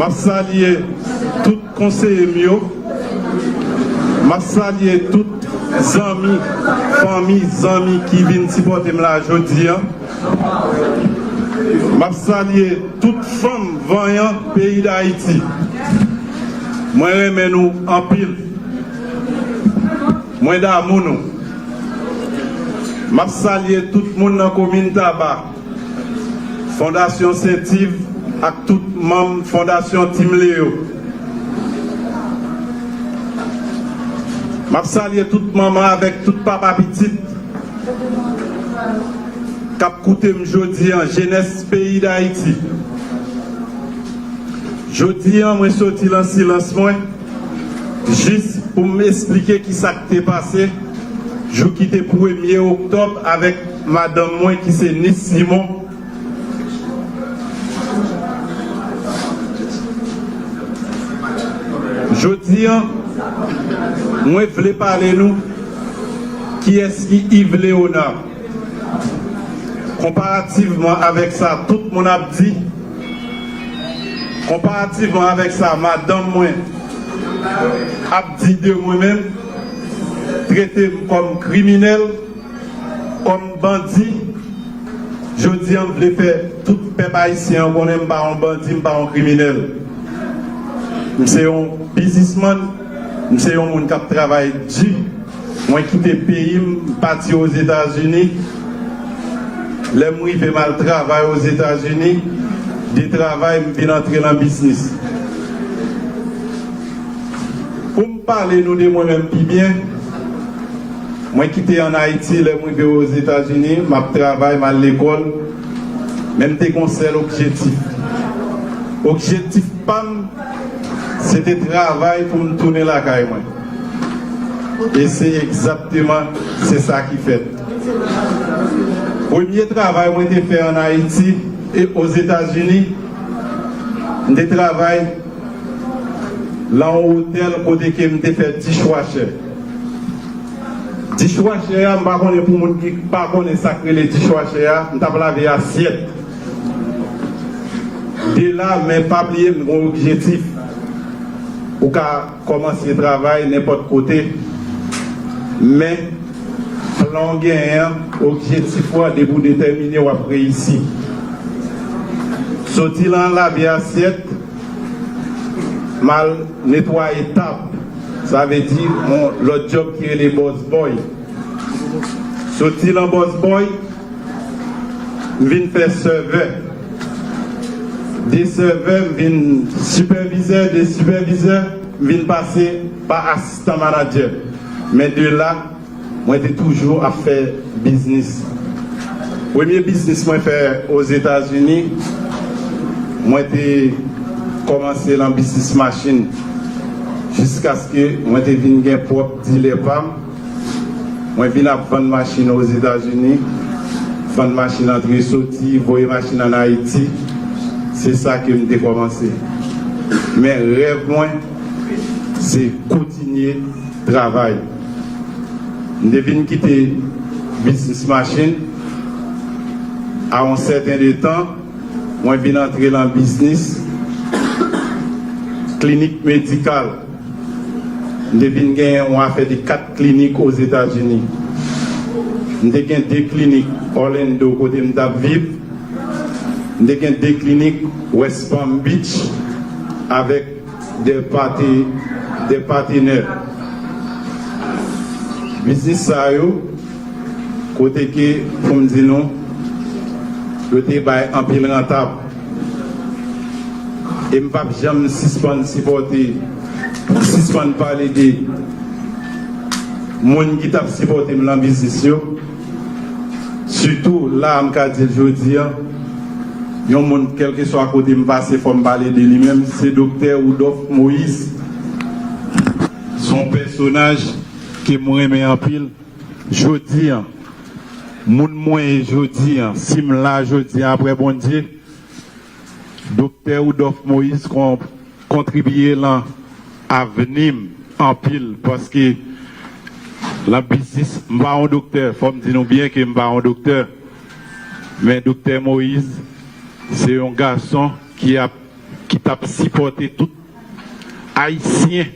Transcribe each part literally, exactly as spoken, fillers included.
M ap salye tout konseye m yo. M ap salye tout zanmi, fanmi, zanmi ki vin sipòte m la jodi a. M ap salye tout fanm vanyan peyi Dayiti. Mwen renmen nou anpil. Mwen damou nou. M ap salye tout moun nan komin Taba, Fondasyon Sentiv ak tout manm Fondasyon Tim Leo. M ap salye tout manman avèk tout papa pitit k ap koute m jodi a, jenès peyi Dayiti. Jodi a, mwen soti lan silans mwen, jis pou m esplike kisa k te pase jou ki te premye oktòb avèk madanm mwen ki se Nis Simon. Jodi a, mwen vle pale nou kiyès ki Yves Léonard. Konparativman avèk sa tout moun ap di, konparativman avèk sa madanm mwen ap di de mwen menm, trete m kòm kriminèl, kòm bandi, jodi a m vle fè tout pèp ayisyen an konnen m pa yon bandi, m pa yon kriminèl. M se yon biznismann, m se yon moun k ap travay di. Mwen kite peyi m, m pati Ozetazini. Lè m rive, m al travay Ozetazini. De travay, m vin antre nan biznis. Pou m pale nou de mwen menm pi byen, mwen kite ann Ayiti, lè m rive Ozetazini, m ap travay, m al lekòl, men m te gen yon sèl objektif. Objektif pa m, se te travay pou m tounen lakay mwen. E se egzakteman, se sa ki fèt. Premye travay mwen te fè ann Ayiti e Ozetazini, m te travay lan yon otèl kote ke m te fè dishwasher. Dishwasher a, m pa konnen pou moun ki pa konnen sa k rele dishwasher a, m t ap lave asyèt. De la, men pa bliye, m gen yon objektif. Ou ka kòmanse travay nenpòt kote, men plan w genyen an, objektif ou a, depi w detèmine, w ap reyisi. Soti lan lave asyèt, m al netwaye tab. Sa vle di, yon lòt djòb ki rele boss boy. Soti lan boss boy, m vin fè sèvè. De sèvè, m vin sipèvizè. De sipèvizè, m vin pase pa asistan manadjè. Men de la, mwen te toujou ap fè biznis. Premye biznis mwen fè Ozetazini, mwen te kòmanse lan biznis machin, jiskaske mwen te vin gen pwòp dilè pa m. Mwen vin ap vann machin Ozetazini, vann machin antre soti, voye machin ann Ayiti. Se sa ke m te kòmanse. Men rèv mwen, se kontinye travay. M te vin kite biznis machin. A yon sèten de tan, mwen vin antre lan biznis klinik medikal. M te vin gen yon afè de kat klinik Ozetazini. M te gen de klinik Orlando, kote m t ap viv. M te gen de klinik West Palm Beach avèk de pati-, de patenè. Biznis sa yo, kote ke, pou m di nou, yo te bay anpil rantab. E m p ap janm sispann sipòte, sispann pale de moun ki t ap sipòte m lan biznis yo. Sitou la, m ka di l jodi a, yon moun, kèlkeswa kote m pase, fò m pale de li menm, se Doktè Woudòf Moyiz. Se yon pèsonaj ke m renmen anpil. Jodi a, moun mwen ye jodi a, si m la jodi a, apre Bondye, Doktè Woudòf Moyiz kon-, kontribye lan avni m anpil, paske lan biznis, m pa yon doktè, fò m di nou byen ke m pa yon doktè, men Doktè Moyiz se yon gason ki ap, ki t ap sipòte tout Ayisyen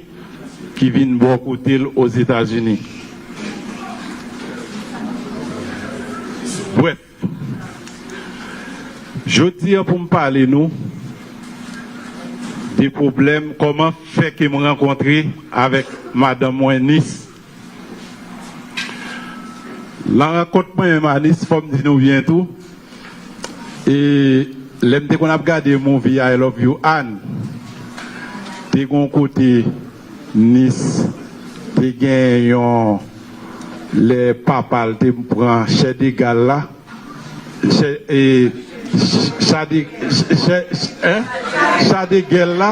ki vin bò kote l Ozetazini. Brèf, jodi a pou m pale nou de pwoblèm, kòman fè ke m rankontre avèk madanm mwen Nis. Nan rankont mwen menm a Nis, fò m di nou byen tou, e lè m te konn ap gade movie I Love You Ann, te gon kote Nis te gen yon, lè papa l te pran Chèdegal la, Chè, e, Chade, Chè, Chè, en? Chadegèl la,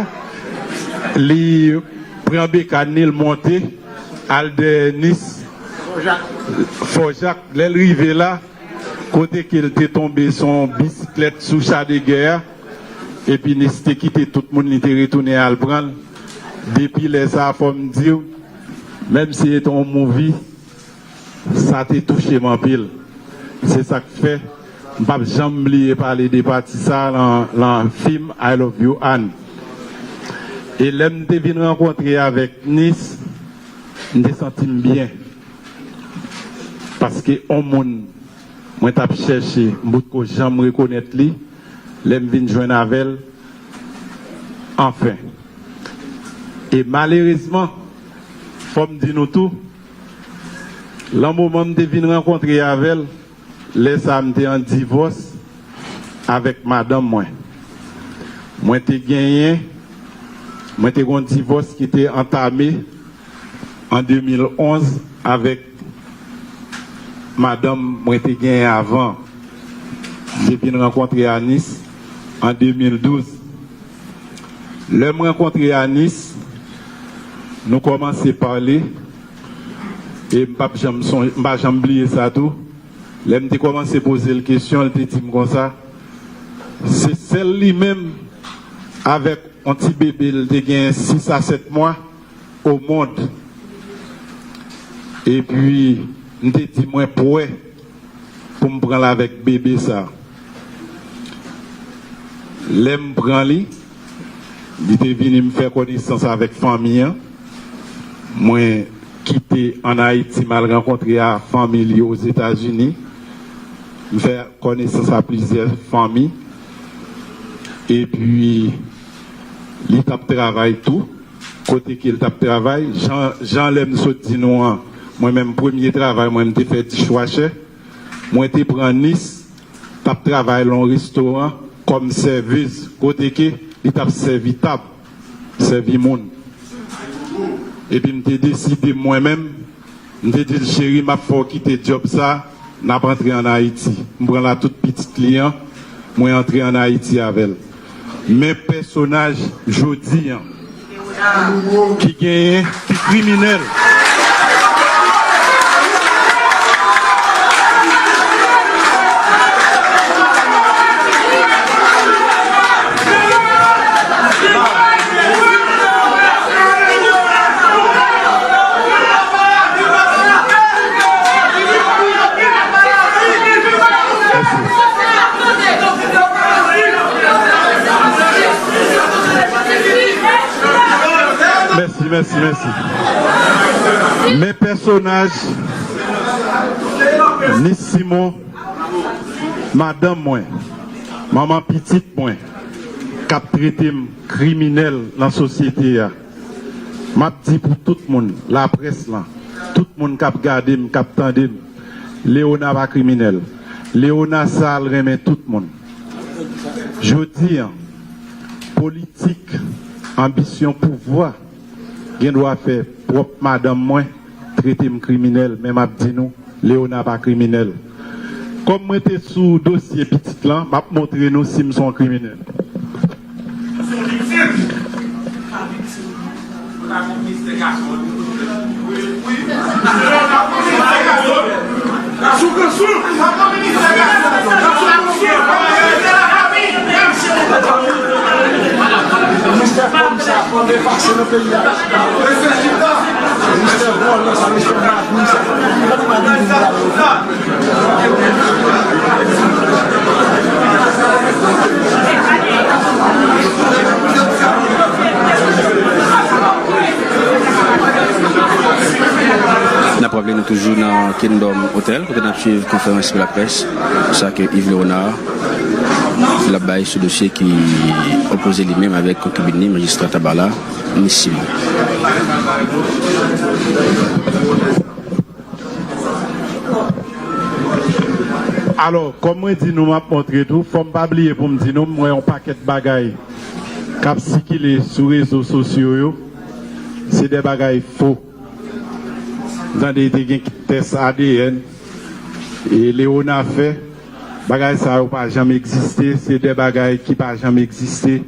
li pran bekàn li, l monte, al dèyè Nis, Fò Jak. Lè l rive la, kote ke l te tonbe, se yon bisiklèt sou Chadegè a, epi Nis te kite tout moun, li te retounen al pran l. Depi lè sa a, fò m di w, menm si se te yon movie, sa te touche m anpil. Se sa k fè m p ap janm bliye pale de pati sa a lan, lan fim I Love You Ann. E lè m te vin rankontre avèk Nis, m te santi m byen. Paske yon moun mwen t ap chèche, m potko janm rekonèt li, lè m vin jwenn avè l, anfen. E malerezman, fò m di nou tou, lan moman m te vin rankontre avè l, lè sa a m te an divòs avèk madanm mwen. Mwen te genyen, mwen te gen yon divòs ki te antame an de mil onz avèk madanm mwen te genyen avan. M te vin rankontre a Nis an de mil douz. Lè m rankontre a Nis, nou kòmanse pale, e m p ap janm sonje, m pa janm bliye sa tou. Lè m te kòmanse poze l kesyon, l te di m konsa, se sèl li menm avèk yon ti bebe l te gen sis a sèt mwa o mond. Epi, m te di mwen pwè pou m pran l avèk bebe sa. Lè m pran li, li te vini, m fè konesans avèk fanmi an. Mwen kite ann Ayiti, m al rankontre a fanmi li Ozetazini. M fè konesans a plizyè fanmi. Epi, li t ap travay tou. Kote ke l t ap travay, jan, jan lè m sot di nou an, mwen menm premye travay mwen, m te fè dishwasher. Mwen te pran Nis, t ap travay lan yon restoran kòm sèvez, kote ke li t ap sèvi tab, sèvi moun. Epi m te deside mwen menm, m te di l, cheri, m ap fè w kite djòb sa, n ap antre ann Ayiti. M pran la tout pitit li an, mwen antre ann Ayiti avè l. Men pèsonaj jodi an ki genyen, ki kriminèl. Mèsi, mèsi, mèsi. Men pèsonaj Nis Simon, madanm mwen, manman pitit mwen, k ap trete m kriminèl nan sosyete a. M ap di pou tout moun, laprès lan, tout moun k ap gade m, k ap tande m, Léona pa kriminèl. Léona sa l renmen tout moun. Jodi an, politik, anbisyon pouvwa, gen dwa fè pwòp madanm mwen trete m kriminèl, men m ap di nou, Léona pa kriminèl. Kòm mwen te sou dosye pitit lan, m ap montre nou si m se yon kriminèl. Ministè kòm sa, fò l efase nan peyi a. Ministè vòlè sa, ministè magouy sa. Gade magouy moun la yo. Kingdom Hotel, kote n ap swiv konferans pou laprès, sa ke Yves Léonard l ap bay sou dosye ki opoze li menm avèk konkibin li, majistra Tabala, Miss Simon. Alò, kòm mwen di nou, m ap montre tou, fò m pa bliye pou m di nou, m wè yon pakèt bagay k ap sikile sou rezo sosyo yo, se de bagay fo. M tande te gen tès A D N, e Leona fè. Bagay sa yo pa janm egziste, se de bagay ki pa janm egziste.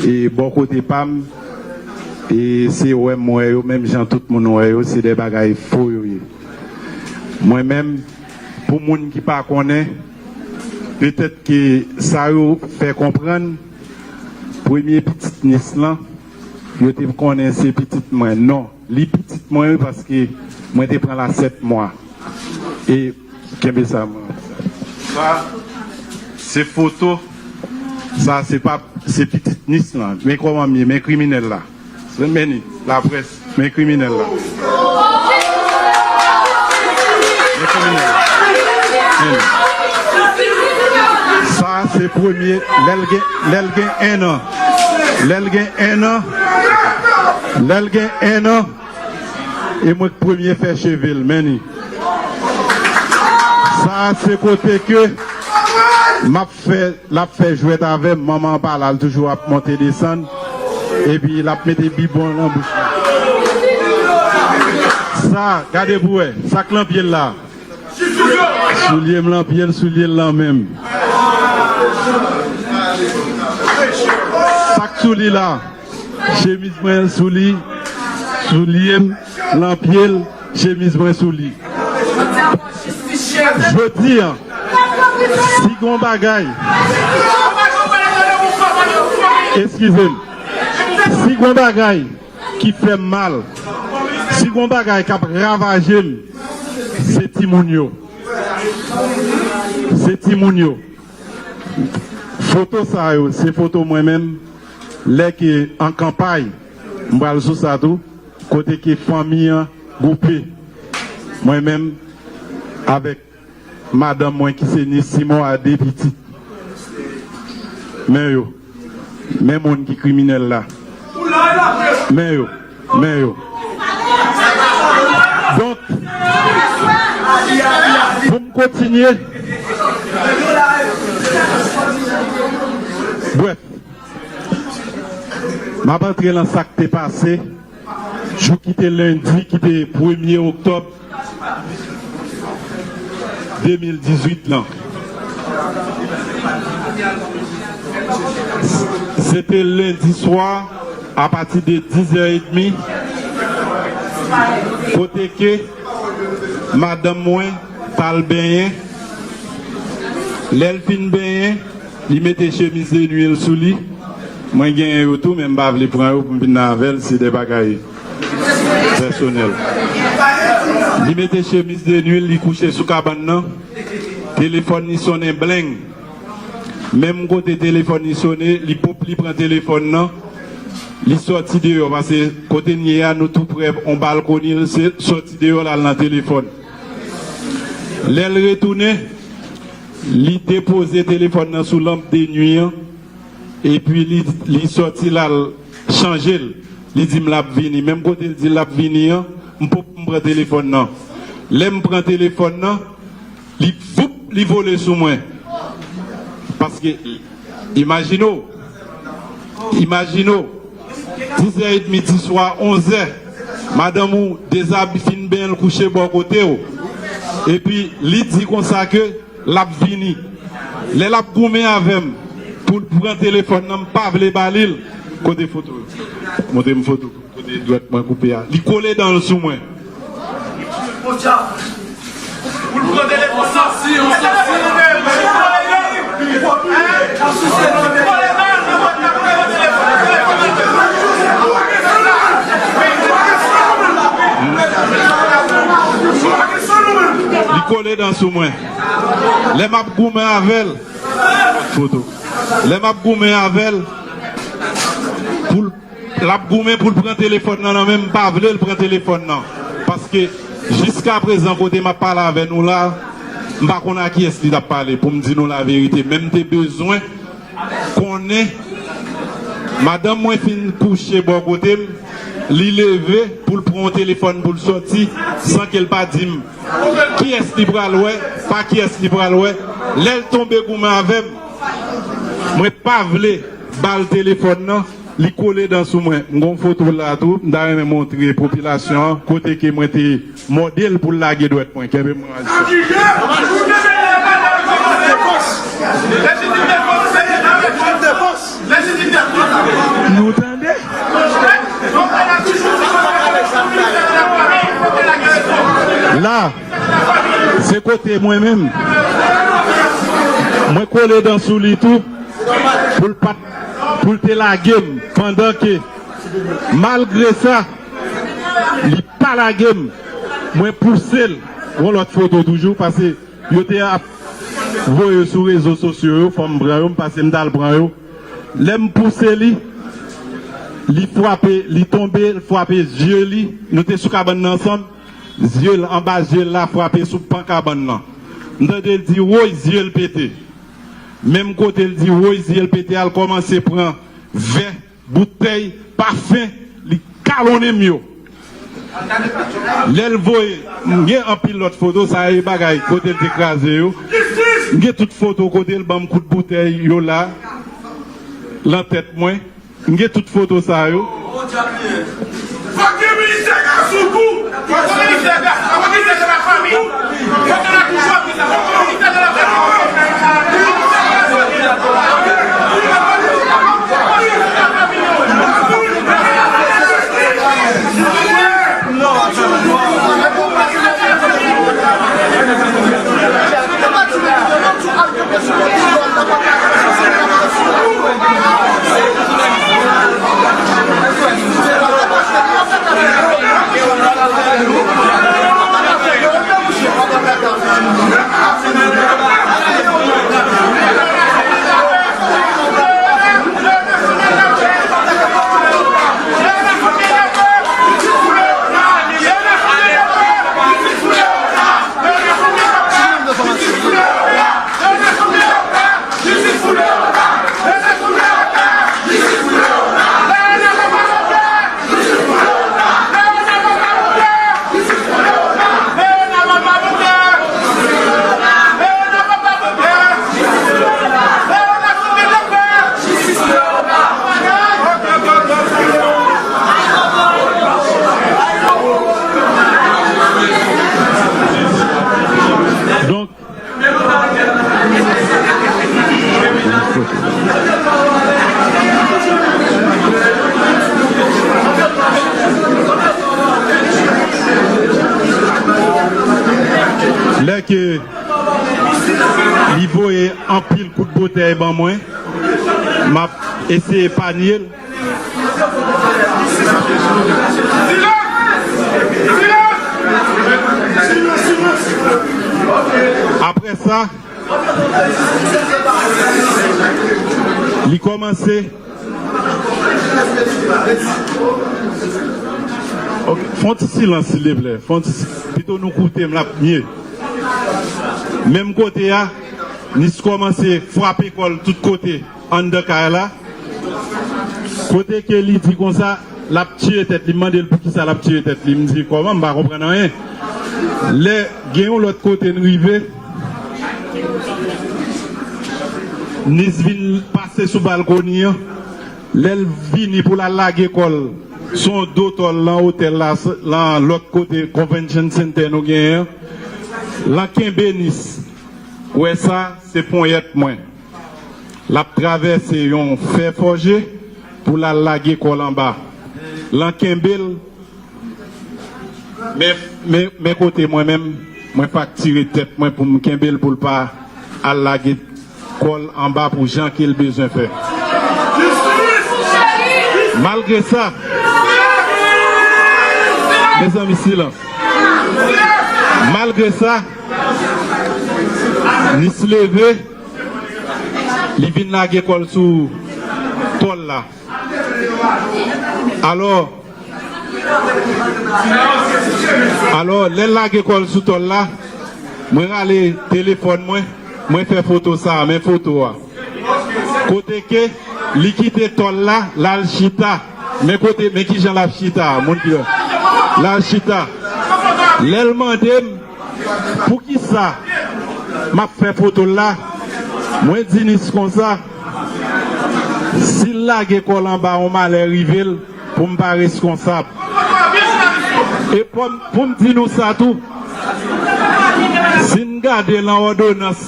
E bò kote pa m, e se wè m wè yo, menm jan tout moun wè yo, se de bagay fo yo ye. Mwen menm, pou moun ki pa konnen, petèt ke sa yo fè konprann, premye pitit nis lan, yo te konnen se pitit mwen. Non, li pitit mwen wi, paske mwen te pran l a sèt mwa. E kenbe sa mwen. Sa se foto. Sa se pa, se pitit nis lan. Men kòman m ye, men kriminèl la. Men li, laprès, men kriminèl la. Men kriminèl la. Men li. Sa se premye, lè l gen, lè l gen enn an. Lè l gen enn an. Lè l gen enn an. E mwen k premye fè cheve l, men li. Sa se kote ke m ap fè, l ap fè jwèt avè m, manman an pa la, l toujou ap monte desann. Epi l ap mete bibwon nan bouch li. Sa, gade pou wè, sa k lan pye l la. Soulye m lan pye l, soulye l lan men m. Sa k sou li la, chemiz mwen sou li, soulye m lan pye l, chemiz mwen sou li. Jodi a, si gon bagay, eskize m, si gon bagay ki fè m mal, si gon bagay k ap ravaje m, se timoun yo. Se timoun yo. Foto sa yo, se foto mwen menm, lè ke an kanpay, m pral sou sa tou, kote ke fanmi an gwoupe. Mwen menm, avèk madanm mwen ki se Nis Simon a de pitit. Men yo. Men moun ki kriminèl la. Men yo. Men yo. Donk, pou m kontinye. Brèf. M ap antre lan sa k te pase. Jou ki te lendi, ki te premye oktòb de mil dizuit lan. Se te lendi swa, apati de diz è edmi, kote ke madanm mwen t al benyen. Lè l fin benyen, li mete chemiz de nwi l sou li. Mwen genyen yo tou, men m pa vle pran yo pou m vin avè l, se de bagay pèsonèl. Li mete chemiz de nwi l, li kouche sou kabann nan. Telefòn li sonnen bleng. Menm kote telefòn li sonnen, li pop, li pran telefòn nan. Li sòti deyò, paske kote n ye a, nou tou prè on balkoni, l se sòti deyò l al nan telefòn. Lè l retounen, li depoze telefòn nan sou lanp de nwi an, epi li, li sòti l al chanje l. Li di m l ap vini. Menm kote l di l ap vini an, m pop m pran telefòn nan. Lè m pran telefòn nan, li voup, li vole sou mwen. Paske, imajine w, imajine w, diz è edmi di swa, onz è, madanm ou dezabi, fin benyen l, kouche bò kote w. Epi, li di konsa ke l ap vini. Lè l ap goumen avè m pou l pran telefòn nan, m pa vle ba li l. Kote foto yo? Montre m foto. Kote dwèt mwen koupe a? Li kole dan l sou mwen. Li kole dan sou mwen. Lè m ap goumen avè l, foto. Lè m ap goumen avè l, pou l, l ap goumen pou l pran telefòn nan nan men m, m pa vle l pran telefòn nan. Paske Jiska prezan, kote m ap pale avè nou la, m pa konn a kiyès li t ap pale, pou m di nou laverite, men m te bezwen konnen madanm mwen fin kouche bò kote m, li leve pou l pran yon telefòn pou l sòti, san ke l pa di m kiyès li pral wè, pa kiyès li pral wè. Lè l tonbe goumen avè m, mwen pa vle ba l telefòn nan, li kole dan sou mwen. M gon foto la tou, m ta renmen montre popilasyon an kote ke mwen te mòde l pou l lage dwèt mwen. Kenbe mwen. Nou tande? La, se kote mwen menm. Mwen kole dan sou li tou pou l pa t, pou l te lage m, pandan ke, malgre sa, li pa lage m. Mwen pouse l. Yon lòt foto toujou, paske yo te ap voye sou rezo sosyo yo, fò m pran yo, m pase m t al pran yo. Lè m pouse li, li frape, li tonbe, l frape zye li. Nou te sou kabann nan ansanm. Zye l, anba zye l la frape sou pan kabann nan. M tande l di, woy, zye l pete. Menm kote l di, woy, zye l pete a, l kòmanse pran vè, boutèy, pafen, li kalonnen m yo. Lè l voye, m gen anpil lòt foto, sa e bagay kote l te kraze yo. M gen tout foto kote l ban m kout boutèy yo la, lan tèt mwen. M gen tout foto sa yo. Fòk gen ministè Gazouk tou. Fòk gen ministè Gazouk, fòk gen ministè de la fanmi. Fòk gen la toujou ministè, fòk gen ministè de la fanmi. Donk, lè ke li voye anpil kout botèy ban mwen, m ap eseye epanye l. Apre sa, li kòmanse. Ok, fè yon ti silans, silvouplè. Fè yon ti si-, pito nou koute m, l ap mye. Menm kote a, Nis kòmanse frape kò l tout kote anndan kay la. Kote ke li di konsa, l ap tiye tèt li. M mande l poukisa l ap tiye tèt li. M di, kòman? M pa konprann anyen. Lè gen yon lòt kote n rive, Nis vin pase sou balkoni an. Lè l vini pou l al lage kò l sou yon do tòl lan otèl la, lan lòt kote Convention Center nou genyen an, l an kenbe Nis. Ou wè sa, se ponyèt mwen. L ap travèse yon fè fòje pou l al lage kò l anba. L an kenbe l, men, men, men kote mwen menm, mwen faktire tèt mwen pou m kenbe l pou l pa al lage kò l anba pou jan ke l bezwen fè. Malgre sa, mezanmi, silans. Malgre sa, Nis leve, li vin lage kò l sou tòl la. Alò, Alò, lè l lage kò l sou tòl la, mwen rale telefòn mwen, mwen fè foto sa a, men foto a. Kote ke li kite tòl la, l al chita. Men kote, men kijan l ap chita a, moun ki la. L al chita. Lè l mande m poukisa m ap fè foto l la, mwen di Nis konsa, si l lage kò l anba, yon malè rive l, pou m pa reskonsab. E pou m, pou m di nou sa tou, si n gade lan òdonans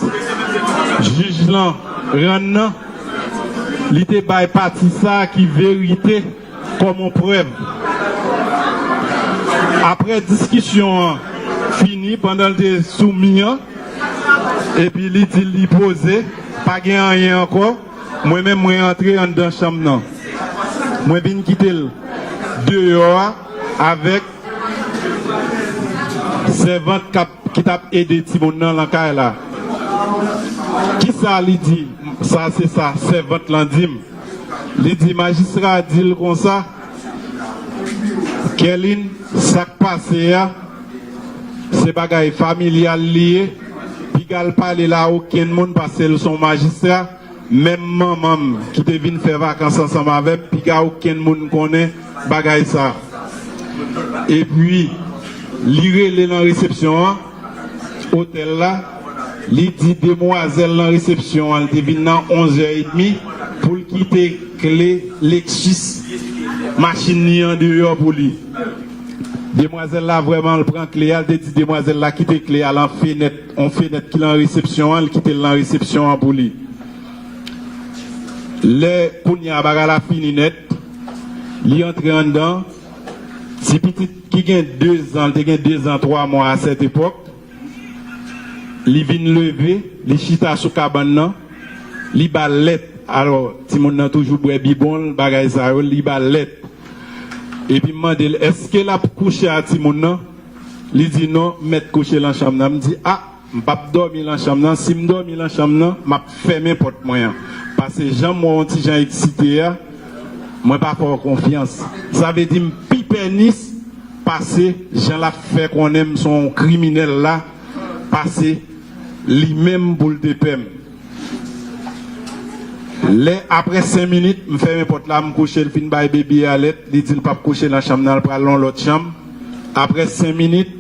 jij lan rann nan, li te bay pati sa a ki verite kòm yon prèv. Apre diskisyon an fini, pandan l te sou mi an, epi li di li poze, pa gen anyen ankò, mwen menm mwen antre anndan chanm nan. Mwen vin kite l deyò a avèk sèvant k ap, ki t ap ede timoun nan lan kay la. Kisa li di? Sa se sa sèvant lan di m. Li di, majistra di l konsa, Kèlin, sa k pase a, se bagay familyal li ye. Piga l pale l a okenn moun, paske l se yon majistra. Menm manman m ki te vin fè vakans ansanm avè m, piga okenn moun konnen bagay sa. Epi, li rele nan resepsyon an, otèl la, li di demwazèl nan resepsyon an, li te vin nan onzè edmi, pou l kite kle Lexus machin li an deyò pou li. Demwazèl la vrèman, l pran kle a, l te di demwazèl la kite kle a lan fenèt, yon fenèt ki lan resepsyon an, l kite l lan resepsyon an pou li. Lè kounye a bagay la fini nèt, li antre anndan, ti pitit ki gen de zan, li te gen de zan twa mwa a sèt epòk, li vin leve, li chita sou kabann nan, li ba l lèt. Alò, timoun nan toujou bwè bibon l, bagay sa yo, li ba l lèt. Epi m mande l, èske l ap kouche a timoun nan? Li di, non, m mèt kouche lan chanm nan. M di, a, m p ap dòmi lan chanm nan. Si m dòmi lan chanm nan, m ap fèmen pòt mwen an. Paske jan m wè w yon ti jan eksite a, mwen pa fè w konfyans. Sa vle di m pi pè Nis pase jan l ap fè konnen m se yon kriminèl la, pase li menm pou l te pè m. Lè, apre senk minit, m fèmen pòt la, m kouche, l fin bay bebe a lèt, li di l p ap kouche nan chanm nan, l pral nan yon lòt chanm. Apre senk minit,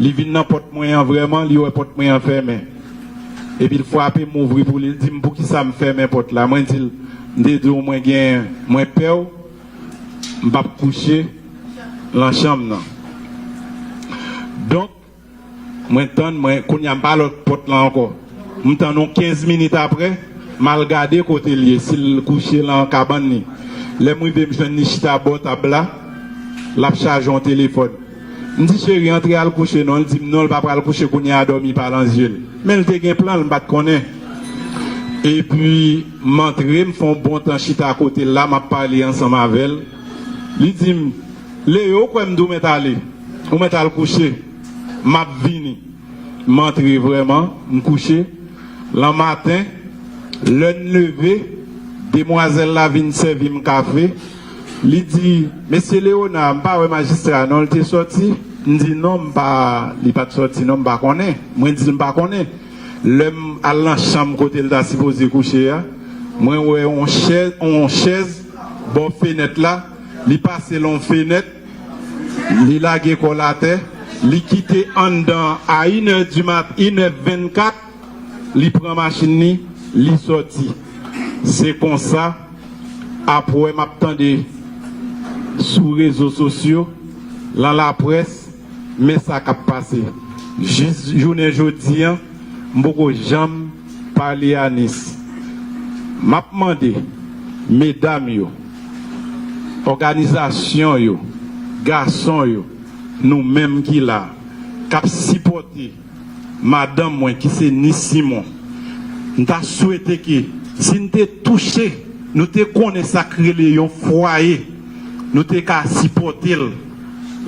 li vin nan pòt mwen an vrèman, li wè pòt mwen an fèmen. Epi l frape m, ouvri pou li, l di m, poukisa m fèmen pòt la? Mwen di l, m te di w mwen gen, mwen pè w, m p ap kouche lan chanm nan. Donk, mwen tann, mwen, kounye a m pa lòk pòt la ankò. M tann yon kenz minit apre, m al gade kote l ye, si l kouche lan kabann li. Lè m rive, m jwenn li chita bò tab la, l ap chaje yon telefòn. M di, cheri, antre al kouche non. L di m non, l pa pral kouche kounye a, dòmi pa lan zye l. Men l te gen plan l, m pa t konnen. Epi, m antre, m fè yon bon tan chita kote l la, m ap pale ansanm avè l. Li di m, Leo, ou kwè m di w mèt ale? Ou mèt al kouche. M ap vini. M antre vrèman, m kouche. Lanmaten, lè n leve, demwazèl la vin sèvi m kafe. Li di, mesye Leona, m pa wè majistra non, l te sòti? M di, non, m pa, li pa t sòti non, m pa konnen. Mwen di l m pa konnen. Lè m al nan chanm kote l ta sipoze kouche a, mwen wè yon chèz, yon chèz bò fenèt la, li pase l yon fenèt, li lage kò l atè, li kite anndan a inè di mat, inè vennkat, li pran machin li, li sòti. Se konsa, apre m ap tande sou rezo sosyo, lan laprès, men sa k ap pase. Jis jounen jodi a, m poko janm pale a Nis. M ap mande medam yo, òganizasyon yo, gason yo, nou menm ki la, k ap sipòte madanm mwen ki se Nis Simon, m ta swete ke si n te touche, nou te konnen sa k rele yon fwaye, nou te ka sipòte l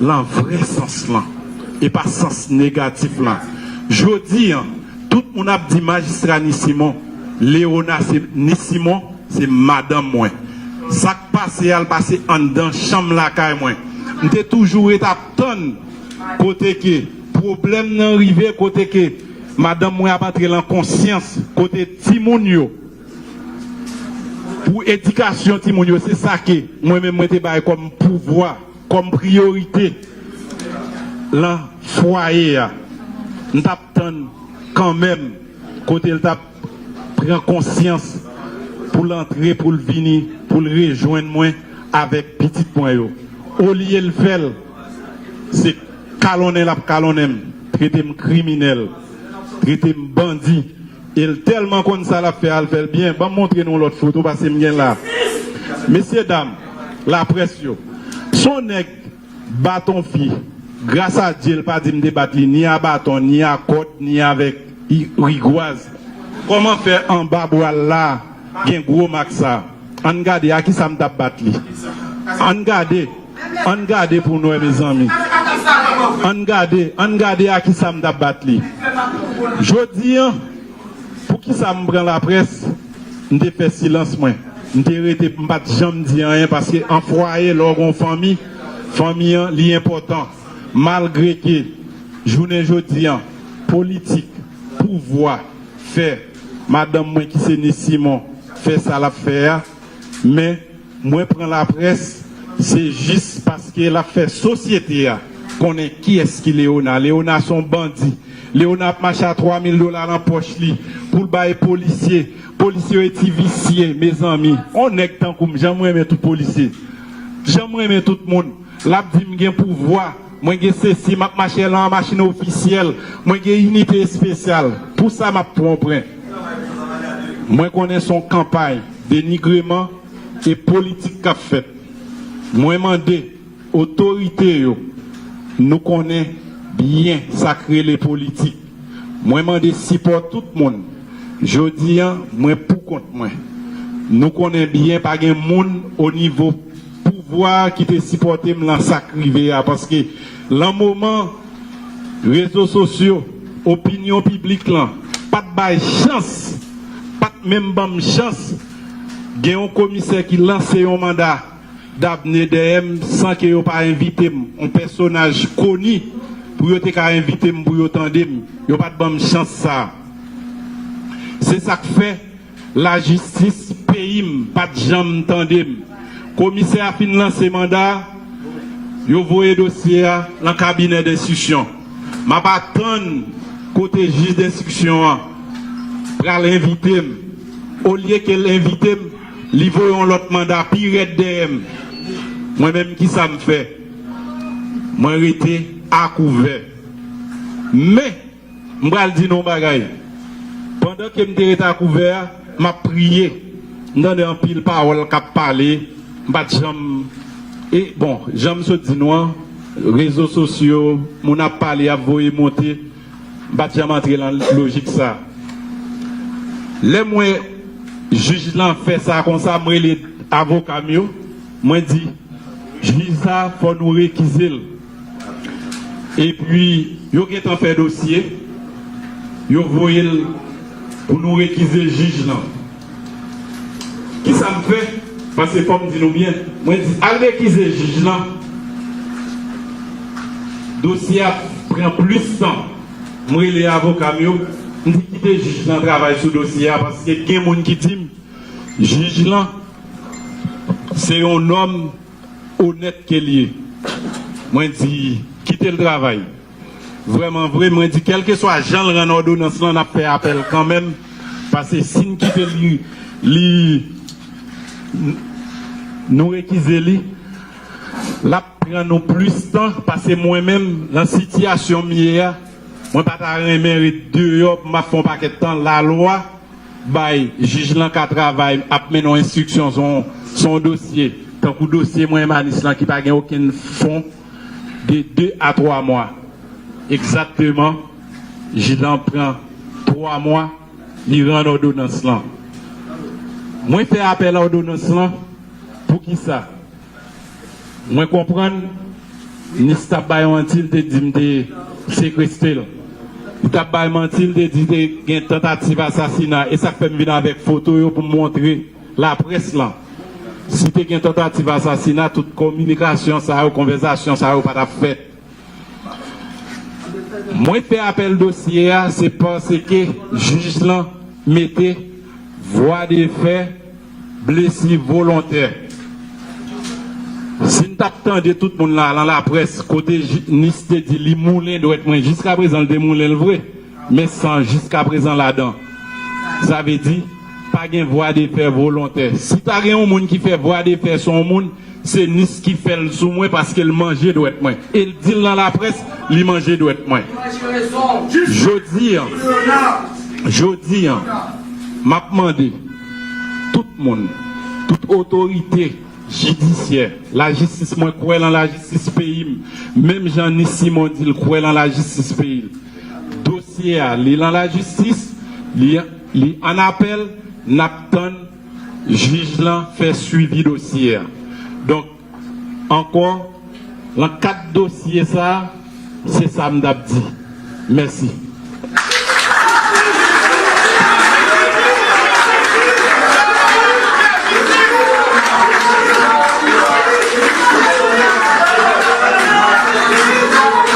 lan vrè sans lan, e pa sans negatif lan. Jodi an, tout moun ap di majistra Nis Simon, Leona se Nis Simon, se madanm mwen. Sa k pase a, l pase anndan chanm lakay mwen. M te toujou ret ap tann kote ke pwoblèm nan rive, kote ke madanm mwen ap antre lan konsyans, kote timoun yo, pou edikasyon timoun yo, se sa ke mwen menm mwen te bay kòm pouvwa, kòm priyorite lan fwaye a. M t ap tann kanmenm kote l t ap pran konsyans pou l antre, pou l vini, pou l rejwenn mwen avèk pitit mwen yo. Olye l fè l, se kalonnen l ap kalonnen m, trete m kriminèl, trete m bandi. E l tèlman konn sa l ap fè a, l fè l byen. Ban m montre nou lòt foto, paske m gen la. Mesyedam, laprès yo, s on nèg baton fi. Gras a Dye, l pa di m te bat li ni a baton, ni a kòd, ni avèk i- rigwaz. Kòman fè anba bra l la gen gwo mak sa? Ann gade a kisa m t ap bat li. Ann gade, ann gade pou n wè, mezanmi. Ann gade, ann gade a kisa m t ap bat li. Jodi a, poukisa m pran laprès? M te fè silans mwen. M te rete, m pa t janm di anyen, paske an fwaye, lè w gen yon fanmi, fanmi an, li enpòtan. Malgre ke jounen jodi a, politik, pouvwa, fè madanm mwen ki se Ni Simon fè sa l ap fè a, men mwen pran laprès, se jis paske l ap fè sosyete a konnen kiyès ki Léona. Léona se yon bandi. Léona ap mache a twa mil dola nan pòch li pou l bay polisye. Polisye yo e ti visye, mezanmi. On nèg tankou m, jan m renmen tout polisye. Jan m renmen tout moun. L ap di m gen pouvwa, mwen gen sesi, m ap mache lan machin ofisyèl, mwen gen inite espesyal. Pou sa m ap pran pwen. Mwen konnen se yon kanpay denigreman e politik k ap fèt. Mwen mande otorite yo, nou konnen byen sa k rele politik. Mwen mande sipò tout moun. Jodi a, mwen pou kont mwen. Nou konnen byen pa gen moun o nivo pouvwa ki te sipòte m lan sa k rive a, paske lan moman rezo sosyo, opinyon piblik lan pa t bay chans, pa t menm ban m chans, gen yon komisè ki lanse yon manda damne dèyè m san ke yo pa envite m, yon pèsonaj koni, pou yo te ka envite m pou yo tande m. Yo pa t ban m chans sa a. Se sa k fè lajistis peyi m pa t janm tande m. Komisè a fin lanse manda a, yo voye dosye a lan kabinè denstriksyon. M ap atann kote jij denstriksyon an pral envite m. Olye ke l envite m, li voye yon lòt manda pi rèd dèyè m. Mwen menm, kisa m fè? Mwen rete akouvè. Men, m pral di nou yon bagay. Pandan ke m te rete akouvè a, m ap priye. M tande anpil pawòl k ap pale. M pa t janm, e, bon, jan m sot di nou an, rezo sosyo, moun ap pale, ap voye monte. M pa t janm antre lan lojik sa. Lè m wè jij lan fè sa konsa, m rele avoka m yo, mwen di, jij sa, fò nou rekize l. Epi, yo gentan fè dosye, yo voye l pou nou rekize jij lan. Kisa m fè? Paske fò m di nou byen, mwen di, al rekize jij lan. Dosye a pran plis tan. M rele avoka m yo, m di, kite jij lan travay sou dosye a, paske gen moun ki di m, jij lan, se yon nonm onèt ke l ye. Mwen di, kite l travay. Vrèman vre, mwen di, kèlkeswa jan l rann òdonans lan, n ap fè apèl kanmenm, paske si n kite li, li, nou rekize li, l ap pran nou plis tan, paske mwen menm, lan sitiyasyon m ye a, mwen pa ta renmen ret deyò pou m ap fè yon pakèt tan. Lalwa bay jij lan ka travay, ap mennen yon enstriksyon sou, sou yon dosye, tankou dosye mwen Manis lan ki pa gen okenn fon, de de a twa mwa. Egzakteman, jij lan pran twa mwa, li rann òdonans lan. Mwen fè apèl òdonans lan, poukisa? Mwen konprann, Nis t ap bay manti, l te di m te sekestre l. Li t ap bay manti, l te di te gen tantativ asasina. E sa k fè m vin avèk foto yo pou m montre laprès lan. Si te gen tantativ asasina, tout kominikasyon sa yo, konvèsasyon sa yo pa t ap fèt. Mwen fè apèl dosye a, se paske jij lan mete vwa de fè, blesi volontè. Si n t ap tande tout moun la, lan laprès, kote ji-, Nis te di li moulen dwèt mwen, jiskaprezan l te moulen l vre, men san jiskaprezan ladan. Sa vle di, pa gen vwa de fè volontè. Si ta gen yon moun ki fè vwa de fè sou yon moun, se Nis ki fè l sou mwen paske l manje dwèt mwen. E l di l nan laprès, li manje dwèt mwen. Jodi an, jodi an, m ap mande tout moun, tout otorite jidisyè, lajistis, mwen kwè lan lajistis peyi m, menm jan Nis Simon di l kwè lan lajistis peyi l. Dosye a, li lan lajistis, li, li an apèl, n ap tann jij lan fè swivi dosye a. Donk, ankò, lan kad dosye sa a, se sa m t ap di. Mèsi.